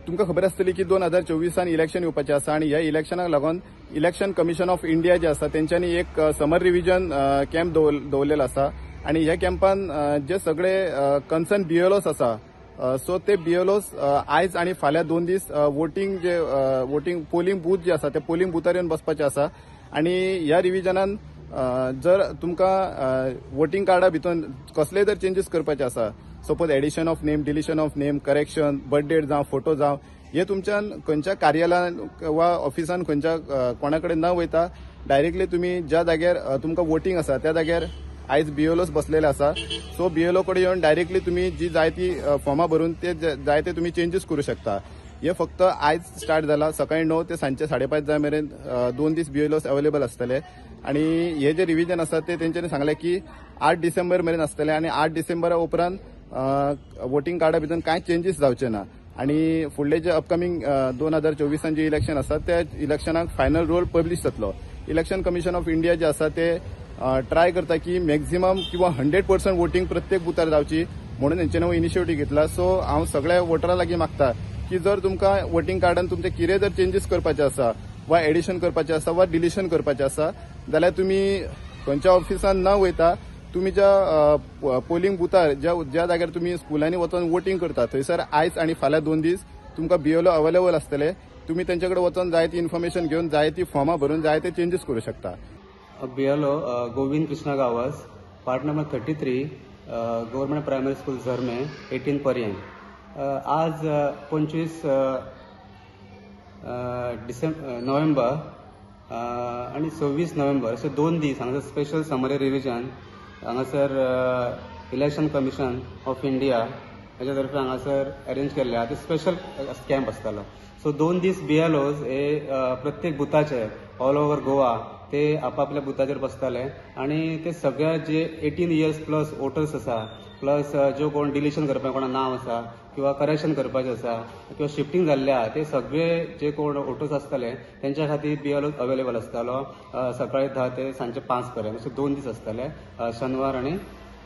तुमकां खबर आसतली की 2024 इलेक्शन येवपाचें आसा आनी ह्या इलेक्शनाक लागून इलेक्शन कमिशन ऑफ इंडिया जे आसा तेंच्यांनी एक समर रिविजन कॅम्प दवरलेलो आसा आनी ह्या कॅम्पान जे सगळे कन्सर्न बीएलओस आसा सो ते बीएलओस आयज आनी फाल्यां 2 दीस वोटींग जे वोटींग पोलिंग बूथ जे आसा ते पोलिंग बुथार येवन बसपाचे आसा आनी ह्या रिविजनान जर तुमकां वोटींग कार्डा भितर कसलेय जर चेंजीस करपाचे आसा, suppose addition of name, deletion of name, correction, birth date जावं, फोटो जावं, हे तुमच्यान खंयच्या कार्यालयान वा ऑफिसान खंयच्या कोणा कडेन न वयता डायरेक्टली तुमी ज्या जाग्यार तुमकां वोटींग आसा त्या जाग्यार आयज बीएलओस बसलेले आसा. सो बीएलओ कडेन येवन डायरेक्टली तुमी जी जाय ती फॉर्मां भरून ते जाय ते तुमी चेंजीस करूं शकता. हे फक्त आयज स्टार्ट जाला, सकाळी 9 ते सांजचे 5:30 जाय मेरेन 2 दीस बीएलओस अवेलेबल आसतले आनी हे जे रिविजन आसा ते तेंच्यांनी सांगलें की 8 डिसेंबर मेरेन आसतले आनी 8 डिसेंबरा उपरांत वोटींग कार्डा भितर कांय चेंजीस जावचे ना आनी फुडले जे अपकमींग 2024 जे इलेक्शन आसा त्या इलेक्शनाक फायनल रोल पब्लिश जातलो. इलेक्शन कमिशन ऑफ इंडिया जे आसा ते ट्राय करता की मॅक्झिमम किंवा 100% वोटींग प्रत्येक बुथार जावची म्हणून तेंच्यांनी हो इनिशिएटीव घेतला. सो हांव सगळ्या वोटरा लागीं मागता की जर तुमकां वोटींग कार्डान तुमचे कितें जर चेंजीस करपाचे आसा वा एडिशन करपाचें आसा वा डिलिशन करपाचें आसा जाल्यार तुमी खंयच्या ऑफिसान न वयता तुमी ज्या पोलिंग बुथार ज्या ज्या जाग्यार तुमी स्कुलांनी वचून वोटींग करता थंयसर आयज आनी फाल्यां 2 दीस तुमकां बीएलओ अवेलेबल आसतले. तुमी तेंचे कडेन वचून जाय ती इन्फॉर्मेशन घेवन जाय ती फॉर्मां भरून जाय ते चेंजीस करूं शकता. BLO Govind Krishna Gawas, ward number 33, government primary school Zarme, 18 पर्यंत. आज 25 नोव्हेंबर आणि 26 नोव्हेंबर असे 2 दीस हांगासर स्पेशल समर रिविजन हांगासर इलेक्शन कमिशन ऑफ इंडिया हेच्या तर्फे हांगासर अरेंज केल्ले आहा. ते स्पेशल कॅम्प आसतालो. सो 2 दीस बीएलओज हे प्रत्येक बुथाचे ऑल ओवर गोवा ते आपापल्या बुथाचेर बसताले आनी ते सगळे जे 18 इयर्स प्लस वोटर्स आसा, प्लस ज्यो कोण डिलिशन करपाक कोणा नांव आसा किंवा करेक्शन करपाचें आसा किंवा शिफ्टींग जाल्ले आहा ते सगळे जे कोण वोटर्स आसताले तेंच्या खातीर बीएलओ अवेलेबल आसतालो सकाळी 10 ते सांजचे 5 पर्यंत अशे 2 दीस आसताले, शनिवार आनी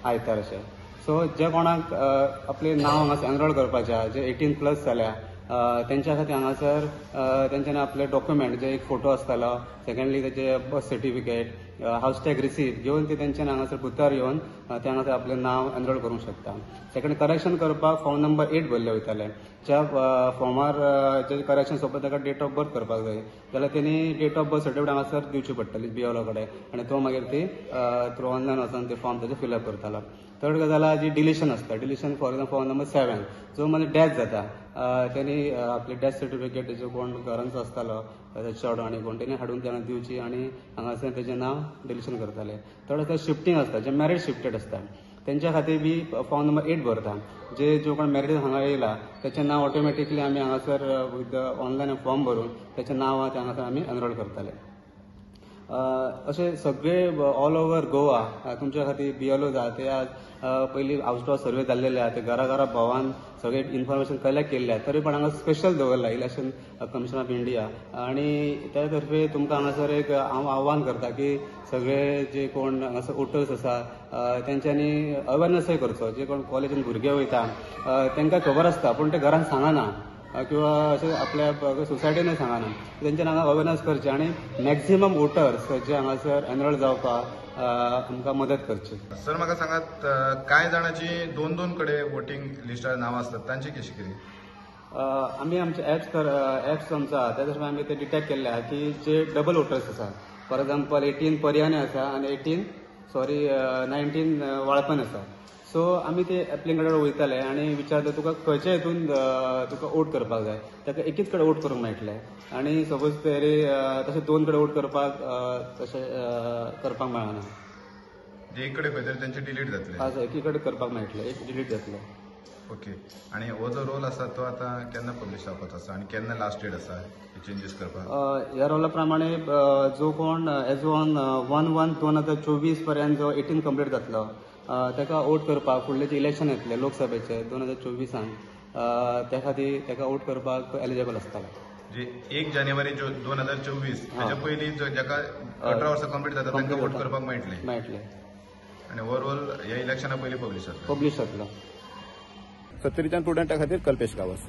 आयतार अशे. सो जे कोणाक आपलें नांव हांगासर एनरोल करपाचें आहा, जे 18 प्लस जाल्या तेंच्या खातीर हांगासर तेंच्यांनी आपले डॉक्युमेंट जे एक फोटो आसतालो, सेकंडली तेजे birth certificate, house tax receipt घेवन ते तेंच्यांनी हांगासर बुथार येवन ते हांगासर आपलें नांव एनरोल करूंक शकता. सेकंड करेक्शन करपाक फॉर्म नंबर 8 भरले वयताले. ज्या फॉर्मार जे करेक्शन सोबत ताका डेट ऑफ बर्थ करपाक जाय जाल्यार तेणी डेट ऑफ बर्थ सर्टिफिकेट हांगासर दिवची पडटली बीएलओ कडेन आनी तो मागीर ती थ्रू ऑनलायन वचोन ते फॉर्म तेजे फिलअप करतालो. थर्ड गजाल जी डिलिशन आसता, deletion for example form number 7 जो म्हणजे डेथ जाता तेणी आपले डेथ सर्टिफिकेट जो कोण घरांचो आसतालो चेडो आनी कोण तेणी हाडून तांकां दिवची आनी हांगासर तेजें नांव डिलिशन करताले. थर्ड आसता शिफ्टींग आसता, जे मॅरीड शिफ्टेड आसता तेंच्या खातीर बी फॉर्म नंबर 8 भरता. जे जो कोण मॅरीड हांगा येयला तेचें नांव ऑटोमॅटिकली आमी हांगासर विथ ऑनलायन फॉर्म भरून तेचें नांव आहा तें हांगासर आमी एनरोल करताले. अशे सगळे ऑल ओवर गोवा तुमच्या खातीर बीएलओ आहा ते आज पयलीं हावस टू हावस सर्वे जाल्लेले आहा, ते घरा घरा भोंवन सगळे इन्फॉर्मेशन कलेक्ट केल्ले आहा. तरी पण हांगा स्पेशल दवरला इलेक्शन कमिशन ऑफ इंडिया आनी त्या तर्फे तुमकां हांगासर एक हांव आव्हान करता की सगळे जे कोण हांगासर वोटर्स आसा तेंच्यांनी अवेरनसूय करचो. जे कोण कॉलेजीन भुरगे वयता तेंकां खबर आसता पूण ते घरान सांगना किंवा अशें आपल्या सोसायटीनूय सांगना, तेंच्यान हांगा अवेरनस करचें आनी मॅक्झिमम वोटर्स जे हांगासर एनरोल जावपाक आमकां मदत करची. सर म्हाका सांगात, कांय जाणांची 2-2 कडेन वोटींग लिस्टार नांवां आसतात तांची कशी कितें? आमी आमचे एप्स आमचो आहा त्या तर्फे आमी ते डिटेक्ट केल्ले आहा की जे डबल वोटर्स आसा, फॉर एग्जाम्पल 18 पर्याने आसा आनी 19 वाळपण आसा. सो आमी ते एप्लिकंटा कडेन वयताले आनी विचारता तुका खंयच्या हितून तुका वोट करपाक जाय, ताका एकीच कडेन वोट करूंक मेळटलें आनी सपोज तरी तशें 2 कडेन वोट करपाक तशें करपाक मेळना, एक कडेन खंय तरी तेंचे डिलीट जातलें. हय, एकी कडेन करपाक मेळटलें, एक डिलीट जातलें. ओके, आनी हो जो रोल आसा तो आतां केन्ना पब्लिश जावपाचो आसा आनी केन्ना लास्ट डेट आसा चेंजीस करपाक? ह्या रोला प्रमाणे जो कोण एज ऑन 1/1/2024 पर्यंत जो 18 कंप्लीट जातलो ताका वोट करपाक फुडले जे इलेक्शन येतले लोकसभेचे 2024 त्या खातीर ताका वोट करपाक एलिजेबल आसतलो. जे 1 जानेवारी 2024 ताच्या पयलीं जाका 18 वर्सां कंप्लीट जाता तांकां वोट करपाक मेळटलें. मेळटलें आनी हो रोल ह्या इलेक्शना पयलीं पब्लिश जातलो. पब्लिश जातलो. सत्तरीच्यान प्रुडंटा खातीर कल्पेश गावस.